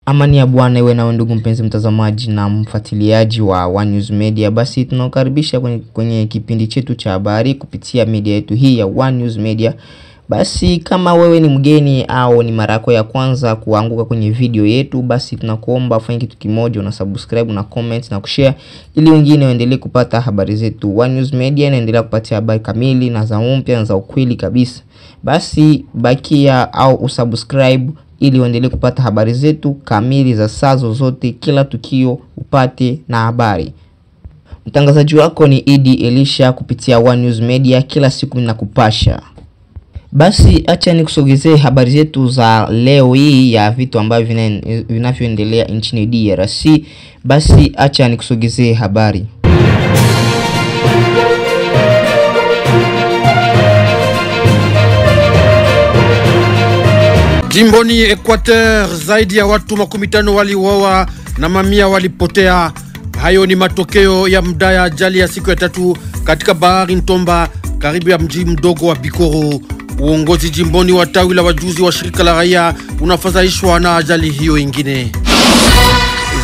Amani ya Bwana iwe nawe ndugu mpenzi mtazamaji na mfuatiliaji wa One News Media. Basi tunakukaribisha kwenye kipindi chetu cha habari kupitia media yetu hii ya One News Media. Basi kama wewe ni mgeni au ni mara yako ya kwanza kuanguka kwenye video yetu, basi tunakuomba ufanye kitu kimoja, una subscribe na comment na kushare ili wengine waendelee kupata habari zetu. One News Media inaendelea kupatia habari kamili na za mpya na za ukweli kabisa. Basi bakia au usubscribe ili uendelee kupata habari zetu kamili za saa zozote, kila tukio upate na habari. Mtangazaji wako ni Idi Elisha kupitia One News Media, kila siku ninakupasha. Basi acha nikusogezee habari zetu za leo hii ya vitu ambavyo vinavyoendelea nchini DRC. Basi acha nikusogezee habari. Jimboni Equateur, zaidi ya watu 50 waliuawa na mamia walipotea. Hayo ni matokeo ya muda ya ajali ya siku ya tatu katika bahari Ntomba karibu ya mji mdogo wa Bikoro. Uongozi jimboni wa tawi la wajuzi wa shirika la raia unafadhaishwa na ajali hiyo ingine.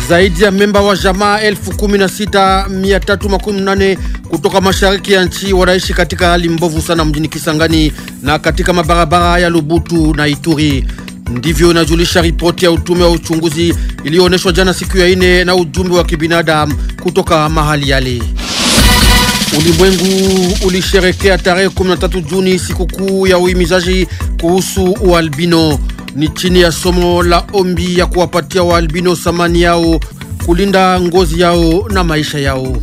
Zaidi ya memba wa jamaa 16,318 kutoka mashariki ya nchi wanaishi katika hali mbovu sana mjini Kisangani na katika mabarabara ya Lubutu na Ituri. Ndivyo inajulisha ripoti ya utume wa uchunguzi iliyoonyeshwa jana siku ya ine na ujumbe wa kibinadamu kutoka mahali yale. Ulimwengu ulisherekea tarehe 13 Juni sikukuu ya uhimizaji kuhusu ualbino. Ni chini ya somo la ombi ya kuwapatia waalbino samani yao, kulinda ngozi yao na maisha yao.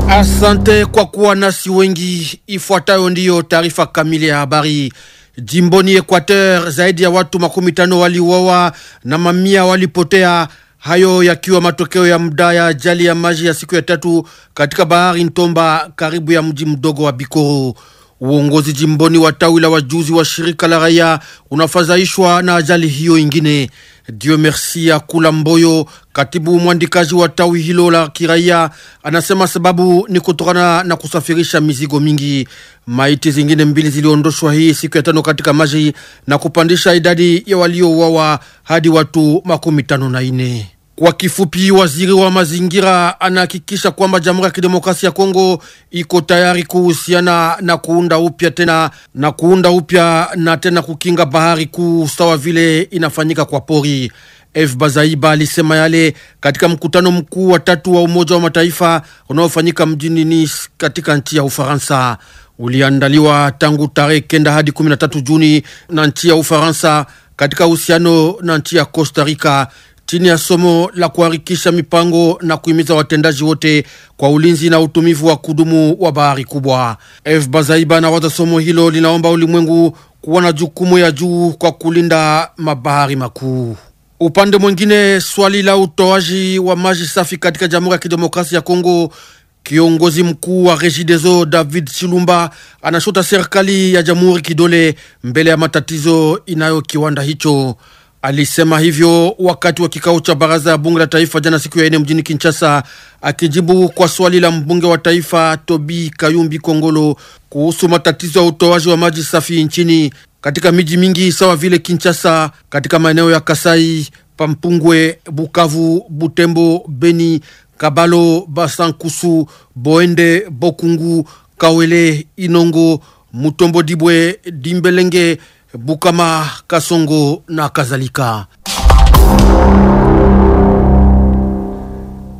Asante kwa kuwa nasi wengi. Ifuatayo ndiyo taarifa kamili ya habari. Jimboni Equateur, zaidi ya watu 50 waliuawa na mamia walipotea. Hayo yakiwa matokeo ya muda ya ajali ya maji ya siku ya tatu katika bahari Ntomba karibu ya mji mdogo wa Bikoro. Uongozi jimboni wa tawi la wajuzi wa shirika la raia unafadhaishwa na ajali hiyo ingine. Dieu merci Akula Mboyo, katibu mwandikaji wa tawi hilo la kiraia, anasema sababu ni kutokana na kusafirisha mizigo mingi. Maiti zingine mbili ziliondoshwa hii siku ya tano katika maji na kupandisha idadi ya waliouawa hadi watu 54. Kwa kifupi, waziri wa mazingira anahakikisha kwamba Jamhuri ya Kidemokrasia ya Kongo iko tayari kuhusiana na kuunda upya tena na kuunda upya na tena kukinga bahari kuu sawa vile inafanyika kwa pori. F Bazaiba alisema yale katika mkutano mkuu wa tatu wa Umoja wa Mataifa unaofanyika mjini Nice katika nchi ya Ufaransa. Uliandaliwa tangu tarehe 9 hadi 13 Juni na nchi ya Ufaransa katika uhusiano na nchi ya Costa Rica, chini ya somo la kuharikisha mipango na kuhimiza watendaji wote kwa ulinzi na utumivu wa kudumu wa bahari kubwa. F Bazaiba na waza somo hilo linaomba ulimwengu kuwa na jukumu ya juu kwa kulinda mabahari makuu. Upande mwingine, swali la utoaji wa maji safi katika Jamhuri ya Kidemokrasia ya Kongo, kiongozi mkuu wa Regideso David Chilumba anashota serikali ya jamhuri kidole mbele ya matatizo inayo kiwanda hicho. Alisema hivyo wakati wa kikao cha baraza ya bunge la taifa jana siku ya ine mjini Kinshasa, akijibu kwa swali la mbunge wa taifa Tobi Kayumbi Kongolo kuhusu matatizo ya utoaji wa maji safi nchini katika miji mingi sawa vile Kinshasa, katika maeneo ya Kasai, Pampungwe, Bukavu, Butembo, Beni, Kabalo, Basankusu, Boende, Bokungu, Kawele, Inongo, Mutombo Dibwe, Dimbelenge, Bukama, Kasongo na kadhalika.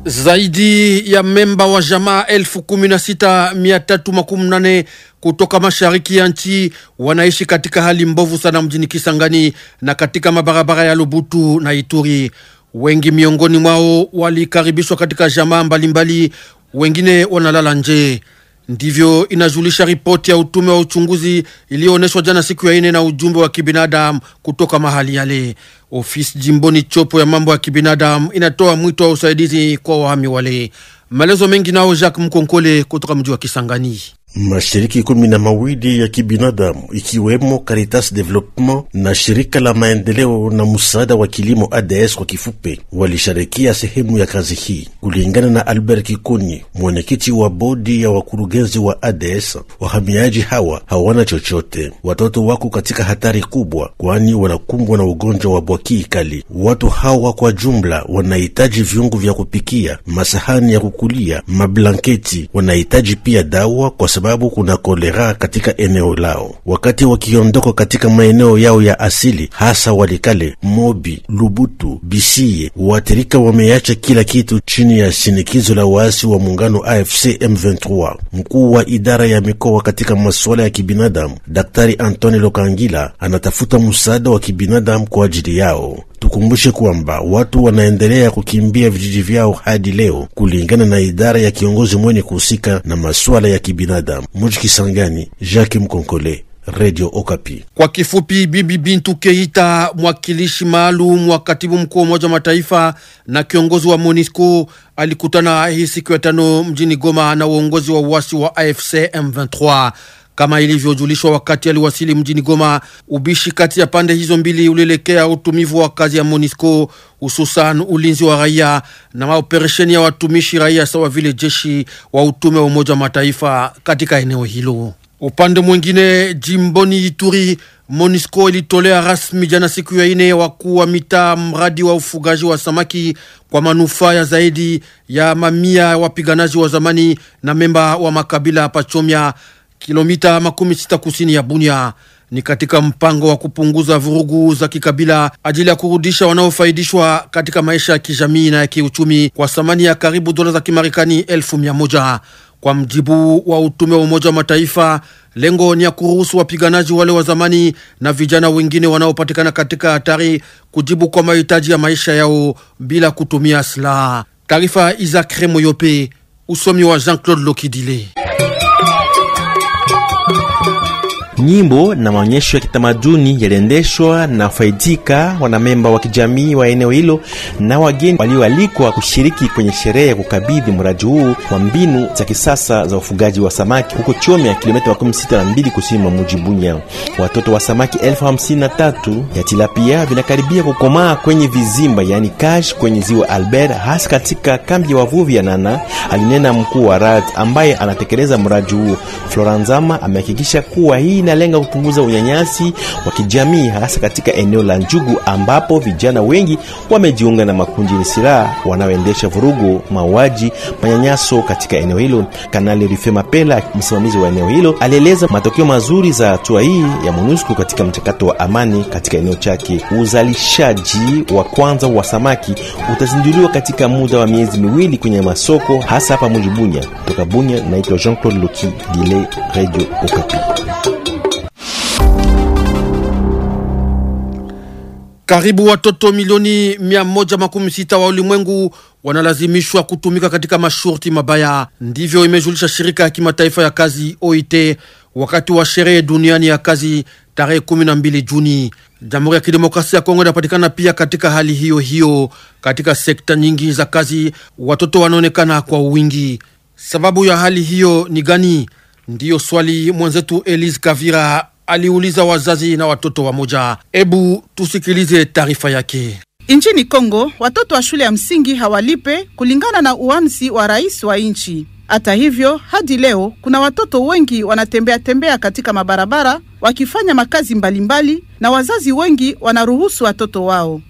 Zaidi ya memba wa jamaa 16,318 kutoka mashariki ya nchi wanaishi katika hali mbovu sana mjini Kisangani na katika mabarabara ya Lubutu na Ituri. Wengi miongoni mwao walikaribishwa katika jamaa mbalimbali, wengine wanalala nje. Ndivyo inajulisha ripoti ya utume wa uchunguzi iliyoonyeshwa jana siku ya ine na ujumbe wa kibinadamu kutoka mahali yale. Ofisi jimboni Chopo ya mambo ya kibinadamu inatoa mwito wa usaidizi kwa wahami wale. Maelezo mengi nao Jacques Mkonkole kutoka mji wa Kisangani. Mashiriki 12 ya kibinadamu ikiwemo Caritas Development na shirika la maendeleo na msaada wa kilimo ADS kwa kifupi, walishirikia sehemu ya kazi hii. Kulingana na Albert Kikuni, mwenyekiti wa bodi ya wakurugenzi wa ADS, wahamiaji hawa hawana chochote. Watoto wako katika hatari kubwa, kwani wanakumbwa na ugonjwa wa bwakii kali. Watu hawa kwa jumla wanahitaji viungo vya kupikia, masahani ya kukulia, mablanketi. Wanahitaji pia dawa kwa sababu kuna kolera katika eneo lao. Wakati wakiondoka katika maeneo yao ya asili, hasa Walikale, Mobi, Lubutu, Bisie, waathirika wameacha kila kitu chini ya shinikizo la waasi wa muungano AFC M23. Mkuu wa idara ya mikoa katika masuala ya kibinadamu Daktari Anthony Lokangila anatafuta msaada wa kibinadamu kwa ajili yao. Tukumbushe kwamba watu wanaendelea kukimbia vijiji vyao hadi leo, kulingana na idara ya kiongozi mwenye kuhusika na masuala ya kibinadamu. Muji Kisangani, Jacques Mkonkole, Radio Okapi. Kwa kifupi, Bibi Bintu Keita, mwakilishi maalum wa katibu mkuu wa Umoja wa Mataifa na kiongozi wa MONUSCO, alikutana hii siku ya tano mjini Goma na uongozi wa uasi wa AFC M23. Kama ilivyojulishwa wakati aliwasili mjini Goma, ubishi kati ya pande hizo mbili ulielekea utumivu wa kazi ya MONUSCO, hususan ulinzi wa raia na maoperesheni ya watumishi raia sawa vile jeshi wa utume wa Umoja wa Mataifa katika eneo hilo. Upande mwingine, jimboni Ituri, MONUSCO ilitolea rasmi jana siku ya ine wakuu wa mitaa mradi wa ufugaji wa samaki kwa manufaa ya zaidi ya mamia wapiganaji wa zamani na memba wa makabila Pachomya, kilomita 60 kusini ya Bunia. Ni katika mpango wa kupunguza vurugu za kikabila ajili ya kurudisha wanaofaidishwa katika maisha ya kijamii na ya kiuchumi kwa thamani ya karibu dola za Kimarekani 100,000. Kwa mjibu wa utume wa Umoja wa Mataifa, lengo ni ya kuruhusu wapiganaji wale wa zamani na vijana wengine wanaopatikana katika hatari kujibu kwa mahitaji ya maisha yao bila kutumia silaha. Taarifa Isaac Remoyope, usomi wa Jean-Claude Lokidile. Nyimbo na maonyesho ya kitamaduni yaliendeshwa na faidika wanamemba wa kijamii wa eneo hilo na wageni walioalikwa kushiriki kwenye sherehe ya kukabidhi mradi huu wa mbinu za kisasa za ufugaji wa samaki huko Chomya, kilomita 62 kusini mwa mji Bunya. Watoto wa samaki 53,000 ya tilapia vinakaribia kukomaa kwenye vizimba, yani cash, kwenye ziwa Albert, hasa katika kambi ya wavuvi ya Nana, alinena mkuu wa RAD ambaye anatekeleza mradi huu. Floranzama amehakikisha kuwa hii inalenga kupunguza unyanyasi wa kijamii hasa katika eneo la Njugu ambapo vijana wengi wamejiunga na makundi yenye silaha wanaoendesha vurugu, mauaji, manyanyaso katika eneo hilo. Kanali Rife Mapela, msimamizi wa eneo hilo, alieleza matokeo mazuri za hatua hii ya MONUSCO katika mchakato wa amani katika eneo chake. Uzalishaji wa kwanza wa samaki utazinduliwa katika muda wa miezi miwili kwenye masoko hasa hapa mji Bunya. Kutoka Bunya, naitwa Jean-Claude Loki Dile, Radio Okapi. Karibu watoto milioni 160 wa ulimwengu wanalazimishwa kutumika katika masharti mabaya. Ndivyo imejulisha shirika ya kimataifa ya kazi OIT wakati wa sherehe duniani ya kazi tarehe 12 Juni. Jamhuri ya Kidemokrasia ya Kongo inapatikana pia katika hali hiyo hiyo. Katika sekta nyingi za kazi watoto wanaonekana kwa wingi. Sababu ya hali hiyo ni gani? Ndiyo swali mwenzetu Elise Kavira aliuliza wazazi na watoto wamoja. Ebu tusikilize taarifa yake. Nchini Kongo, watoto wa shule ya msingi hawalipe kulingana na uamuzi wa rais wa nchi. Hata hivyo, hadi leo kuna watoto wengi wanatembea tembea katika mabarabara wakifanya makazi mbalimbali na wazazi wengi wanaruhusu watoto wao.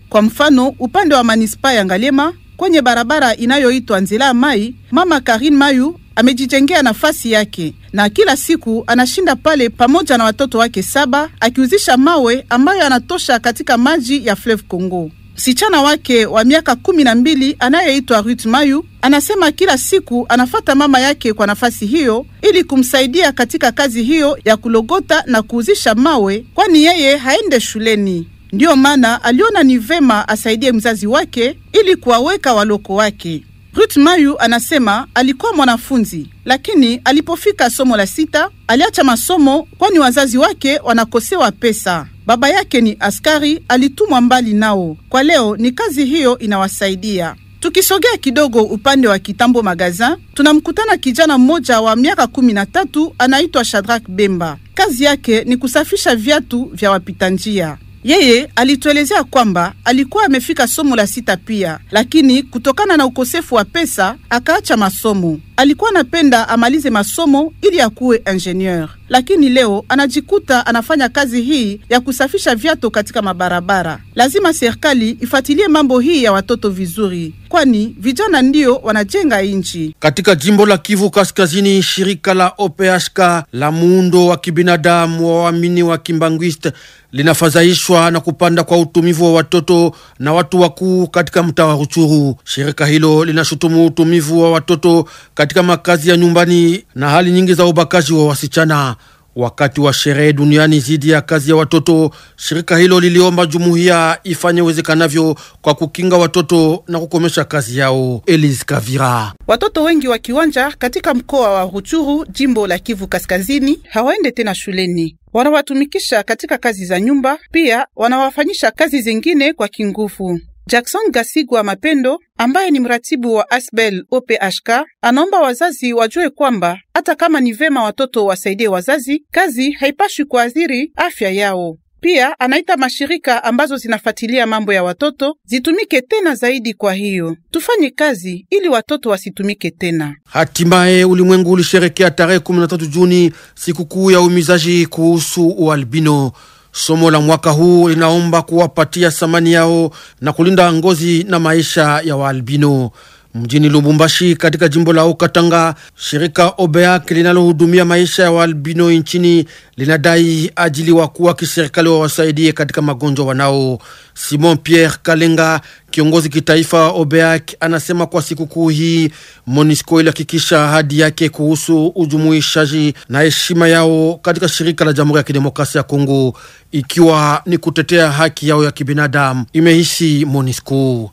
Kwa mfano, upande wa manispaa ya Ngaliema kwenye barabara inayoitwa Nzila Mai, mama Karin Mayu amejijengea nafasi yake na kila siku anashinda pale pamoja na watoto wake 7 akiuzisha mawe ambayo anatosha katika maji ya Fleuve Congo. Msichana wake wa miaka 12 anayeitwa Ruth Mayu anasema kila siku anafata mama yake kwa nafasi hiyo ili kumsaidia katika kazi hiyo ya kulogota na kuuzisha mawe, kwani yeye haende shuleni. Ndiyo maana aliona ni vema asaidie mzazi wake ili kuwaweka waloko wake. Ruth Mayu anasema alikuwa mwanafunzi, lakini alipofika somo la 6 aliacha masomo kwani wazazi wake wanakosewa pesa. Baba yake ni askari, alitumwa mbali nao. Kwa leo ni kazi hiyo inawasaidia. Tukisogea kidogo upande wa Kitambo Magazin, tunamkutana kijana mmoja wa miaka 13 anaitwa Shadrack Bemba. Kazi yake ni kusafisha viatu vya wapita njia. Yeye alituelezea kwamba alikuwa amefika somo la 6 pia, lakini kutokana na ukosefu wa pesa akaacha masomo. Alikuwa anapenda amalize masomo ili akuwe ingenieur, lakini leo anajikuta anafanya kazi hii ya kusafisha viatu katika mabarabara. Lazima serikali ifuatilie mambo hii ya watoto vizuri, kwani vijana ndio wanajenga nchi. Katika jimbo la Kivu Kaskazini, shirika la OPHK la muundo wa kibinadamu wa waamini wa Kimbanguiste linafadhaishwa na kupanda kwa utumivu wa watoto na watu wakuu katika mtaa wa Ruchuru. Shirika hilo linashutumu utumivu wa watoto katika makazi ya nyumbani na hali nyingi za ubakaji wa wasichana. Wakati wa sherehe duniani zidi ya kazi ya watoto, shirika hilo liliomba jumuiya ifanye uwezekanavyo kwa kukinga watoto na kukomesha kazi yao. Elise Kavira. Watoto wengi wa kiwanja katika mkoa wa Ruchuru, jimbo la Kivu Kaskazini, hawaende tena shuleni. Wanawatumikisha katika kazi za nyumba, pia wanawafanyisha kazi zingine kwa kinguvu. Jackson Gasigwa Mapendo, ambaye ni mratibu wa Asbel OPHK, anaomba wazazi wajue kwamba hata kama ni vema watoto wasaidie wazazi, kazi haipashwi kuathiri afya yao. Pia anaita mashirika ambazo zinafuatilia mambo ya watoto zitumike tena zaidi. Kwa hiyo tufanye kazi ili watoto wasitumike tena. Hatimaye ulimwengu ulisherekea tarehe 13 Juni sikukuu ya umizaji kuhusu ualbino. Somo la mwaka huu linaomba kuwapatia thamani yao na kulinda ngozi na maisha ya waalbino. Mjini Lubumbashi katika jimbo la Okatanga, shirika OBEAC linalohudumia maisha ya waalbino nchini linadai ajili wakuu wa kiserikali wawasaidie katika magonjwa wanao. Simon Pierre Kalenga, kiongozi kitaifa wa OBEAC, anasema kwa sikukuu hii MONUSCO ilihakikisha ahadi yake kuhusu ujumuishaji na heshima yao katika shirika la Jamhuri ya Kidemokrasia ya Kongo, ikiwa ni kutetea haki yao ya kibinadamu, imehisi MONUSCO.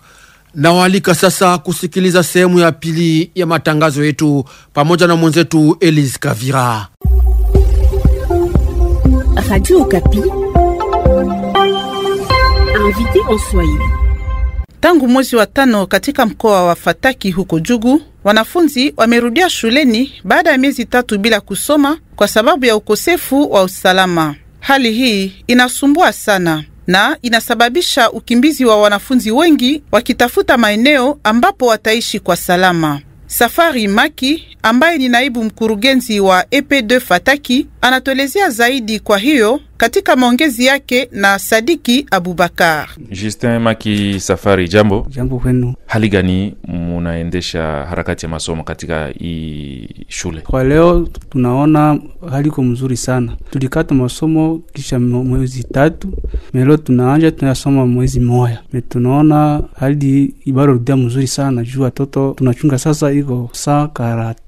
Nawaalika sasa kusikiliza sehemu ya pili ya matangazo yetu pamoja na mwenzetu Elise Kavira. Radio Okapi, invité en Swahili. Tangu mwezi wa 5 katika mkoa wa Fataki huko Jugu, wanafunzi wamerudia shuleni baada ya miezi 3 bila kusoma kwa sababu ya ukosefu wa usalama. Hali hii inasumbua sana na inasababisha ukimbizi wa wanafunzi wengi wakitafuta maeneo ambapo wataishi kwa salama. Safari Maki, ambaye ni naibu mkurugenzi wa EP2 Fataki, anatuelezea zaidi kwa hiyo katika maongezi yake na Sadiki Abubakar. Justin Maki Safari, jambo. Jambo kwenu. Hali gani munaendesha harakati ya masomo katika hii shule? Kwa leo tunaona hali iko mzuri sana. Tulikata masomo kisha mwezi 3, leo tunaanza tunasoma mwezi 1. Tunaona hali ibaro rudia mzuri sana juu watoto tunachunga sasa iko saa karate.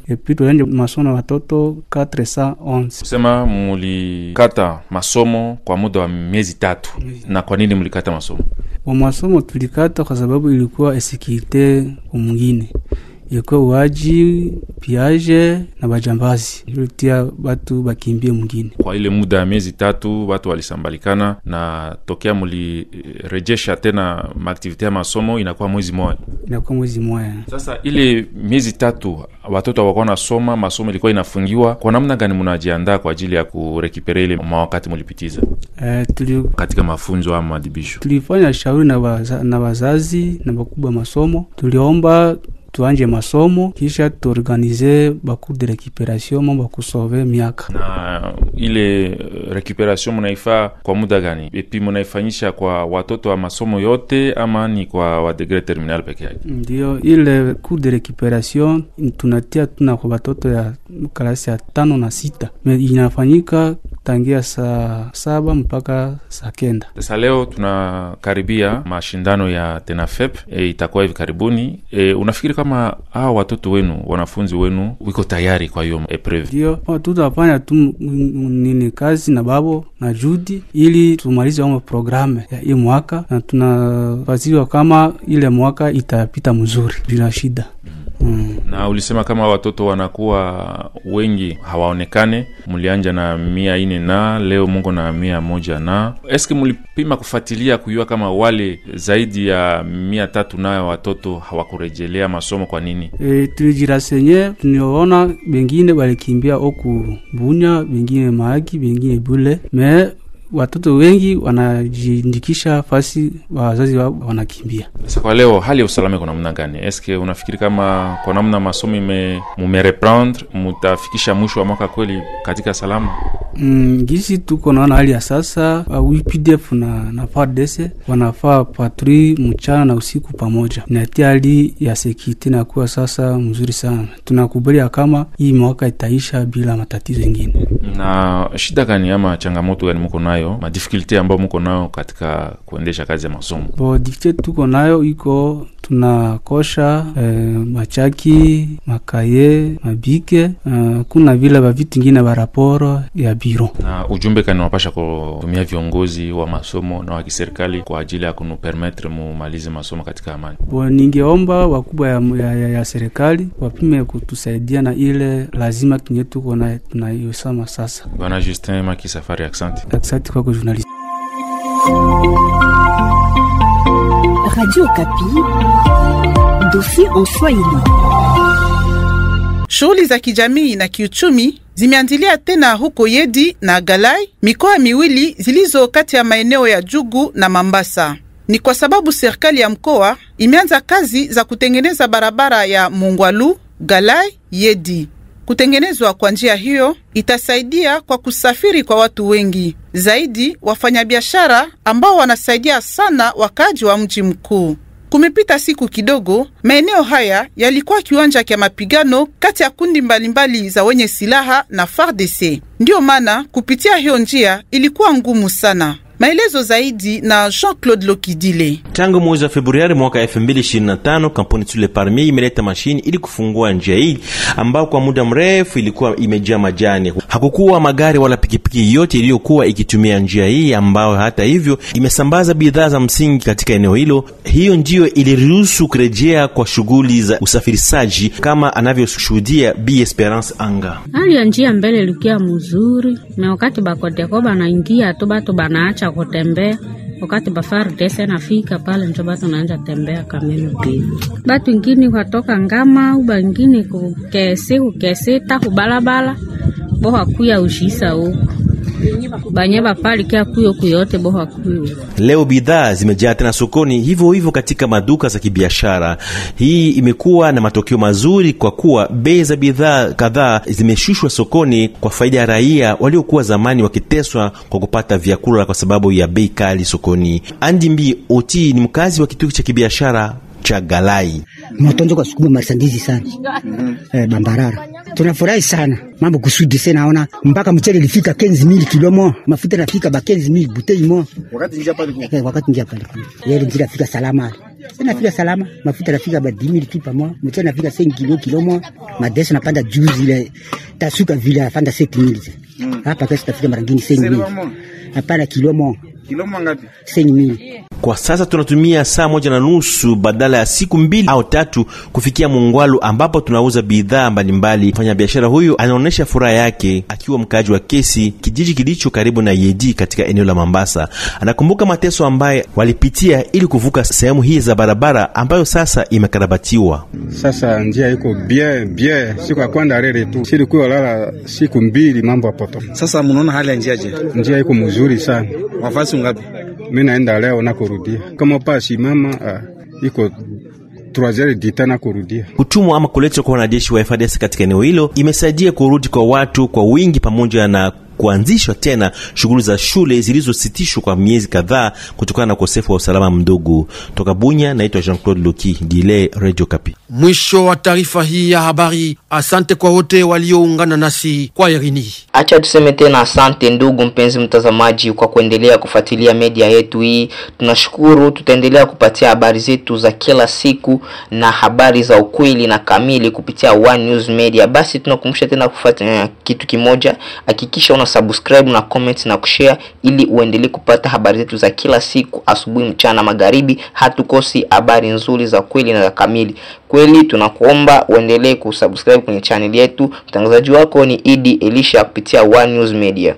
Epi tuende masomo watoto 411. Sema mulikata masomo kwa muda wa miezi 3. Na kwa nini mulikata masomo? Kwa masomo tulikata kwa sababu ilikuwa esikite mwingine. Ilikuwa uaji, piaje na bajambazi. Ilitia watu bakimbie mwingine. Kwa ile muda ya miezi 3 watu walisambalikana, na tokea mulirejesha tena maaktivite ya masomo inakuwa mwezi 1. Inakuwa mwezi 1. Sasa ile miezi 3 watoto hawakuwa nasoma, masomo ilikuwa inafungiwa. Kwa namna gani mnajiandaa kwa ajili ya kurekipere ile mawakati mulipitiza? Katika mafunzo ama maadhibisho. Tulifanya shauri na wazazi na wakubwa masomo. Tuliomba tuanje masomo kisha tuorganize ba cours de récupération mambo kusove miaka. Na ile récupération mnaifaa kwa muda gani? Et puis mnaifanyisha kwa watoto wa masomo yote ama ni kwa wa degré terminal peke yake? Ndio, ile cours de récupération tunatia tuna kwa watoto ya klasi ya 5 na 6. Inafanyika tangia saa 7 mpaka saa 9. Sasa leo tunakaribia mashindano ya TENAFEP, itakuwa hivi karibuni. Unafikiri kama hao watoto wenu, wanafunzi wenu wiko tayari kwa hiyo epreuve? Ndio, tutafanya tu nini kazi na babo na Judy ili tumalize wa programme ya hii mwaka, na tunafaziliwa kama ile mwaka itapita mzuri bila shida. Na ulisema kama watoto wanakuwa wengi hawaonekane, mlianja na 400 na leo mungo na 100 na eske mlipima kufuatilia kujua kama wale zaidi ya 300 na watoto hawakurejelea masomo kwa nini? Tulijirasenye tuliona wengine walikimbia oku Bunya, wengine Mahagi, wengine Bule, me watoto wengi wanajindikisha fasi wazazi wao wanakimbia. Sasa kwa leo hali ya usalama iko namna gani? Eske unafikiri kama kwa namna masomo mumereprendre mutafikisha mwisho wa mwaka kweli katika salama? Gisi tuko naona hali ya sasa, UPDF na FARDC wanafaa patrui mchana na usiku pamoja. Na hali ya security na kuwa sasa mzuri sana. Tunakubalia kama hii mwaka itaisha bila matatizo mengine. Na shida gani ama changamoto gani mko nayo, ma difficulty ambayo mko nayo katika kuendesha kazi ya masomo? Bo difficulty tuko nayo iko tunakosha machaki, makaye, mabike, kuna vile ba vitu vingine ba raporo ya biro. Na ujumbe kani wapasha kutumia viongozi wa masomo na wa kiserikali kwa ajili ya kunupermettre mumalize masomo katika amani? Bo ningeomba wakubwa ya serikali wapime kutusaidia na ile lazima kinye tuko na tunayosoma sasa. Bwana Justin Maki Safari, asante. Asante kwa journalist. Radio Okapi, dossier en Swahili. Shughuli za kijamii na kiuchumi zimeandilia tena huko Yedi na Galai, mikoa miwili zilizo kati ya maeneo ya Jugu na Mambasa. Ni kwa sababu serikali ya mkoa imeanza kazi za kutengeneza barabara ya Mungwalu, Galai, Yedi. Kutengenezwa kwa njia hiyo itasaidia kwa kusafiri kwa watu wengi zaidi, wafanyabiashara ambao wanasaidia sana wakaji wa mji mkuu. Kumepita siku kidogo, maeneo haya yalikuwa kiwanja cha mapigano kati ya kundi mbalimbali za wenye silaha na FARDC. Ndio maana kupitia hiyo njia ilikuwa ngumu sana. Maelezo zaidi na Jean-Claude Lokidile. Tangu mwezi wa Februari mwaka 2025, kampuni Tule Parmi imeleta mashini ili kufungua njia hii ambayo kwa muda mrefu ilikuwa imejaa majani. Hakukuwa magari wala pikipiki yote iliyokuwa ikitumia njia hii ambayo hata hivyo imesambaza bidhaa za msingi katika eneo hilo. Hiyo ndiyo iliruhusu kurejea kwa shughuli za usafirishaji kama anavyoshuhudia Bi Esperance Anga. Hali ya njia mbele ilikuwa mzuri, na wakati bakodeko banaingia tu batu banaacha kutembea. Wakati ba FARDC nafika pale njo batu naanza tembea kamili pia. Batu ingine watoka Ngama au bangine kukesi kukesita kubalabala boha kuya ushisa huko. Banye bapali kia kuyo kuyote boha kuyo. Leo bidhaa zimejaa tena sokoni, hivyo hivyo katika maduka za kibiashara. Hii imekuwa na matokeo mazuri kwa kuwa bei za bidhaa kadhaa zimeshushwa sokoni kwa faida ya raia waliokuwa zamani wakiteswa kwa kupata vyakula kwa sababu ya bei kali sokoni. Andimbi Oti ni mkazi wa kituo cha kibiashara cha Galai. Motonjo kwa sukuma marsandizi sana. Bambarara. Tunafurahi sana. Mambo kusudi sana naona mpaka mchele ilifika 15,000 kilomo, mafuta nafika ba 15,000 bouteille mo. Wakati njia pale kwa. Wakati njia pale. Yeye njia fika salama. Sina fika salama, mafuta nafika ba 10,000 kipa mo, mchele nafika 5 kilo mo, madesa napanda juzi ile tasuka vile afanda 7,000. Hapa kesho tafika mara nyingine 5,000. Hapana kilo mo. Kilo ngapi? 5,000. Kwa sasa tunatumia saa 1.5 badala ya siku 2 au 3 kufikia Mungwalu ambapo tunauza bidhaa mbalimbali. Mfanyabiashara huyu anaonesha furaha yake akiwa mkaaji wa Kesi, kijiji kilicho karibu na Yedi katika eneo la Mambasa. Anakumbuka mateso ambaye walipitia ili kuvuka sehemu hii za barabara ambayo sasa imekarabatiwa. Sasa njia iko bien bien, siku ya kwanza rere tu. Silikuwa lala siku 2 mambo hapo. Sasa mnaona hali ya njia je? Njia iko mzuri sana. Wafasi ngapi? Mimi naenda leo na kurudia. Kama pasi mama iko 3h na kurudia. Kutumwa ama kuletwa kwa wanajeshi wa FARDC katika eneo hilo imesaidia kurudi kwa watu kwa wingi pamoja na kuanzishwa tena shughuli za shule zilizositishwa kwa miezi kadhaa kutokana na ukosefu wa usalama mdogo. Toka Bunya, naitwa Jean-Claude Loki, Dile, Radio Kapi. Mwisho wa taarifa hii ya habari. Asante kwa wote walioungana nasi kwa Irini. Acha tuseme tena asante ndugu mpenzi mtazamaji kwa kuendelea kufuatilia media yetu hii. Tunashukuru, tutaendelea kupatia habari zetu za kila siku na habari za ukweli na kamili kupitia One News Media. Basi tunakumbusha tena kufuatilia kitu kimoja, hakikisha una subscribe na comment na kushare ili uendelee kupata habari zetu za kila siku, asubuhi, mchana, magharibi. Hatukosi habari nzuri za kweli na za kamili. Kweli tunakuomba uendelee kusubscribe kwenye channel yetu. Mtangazaji wako ni Idi Elisha kupitia One News Media.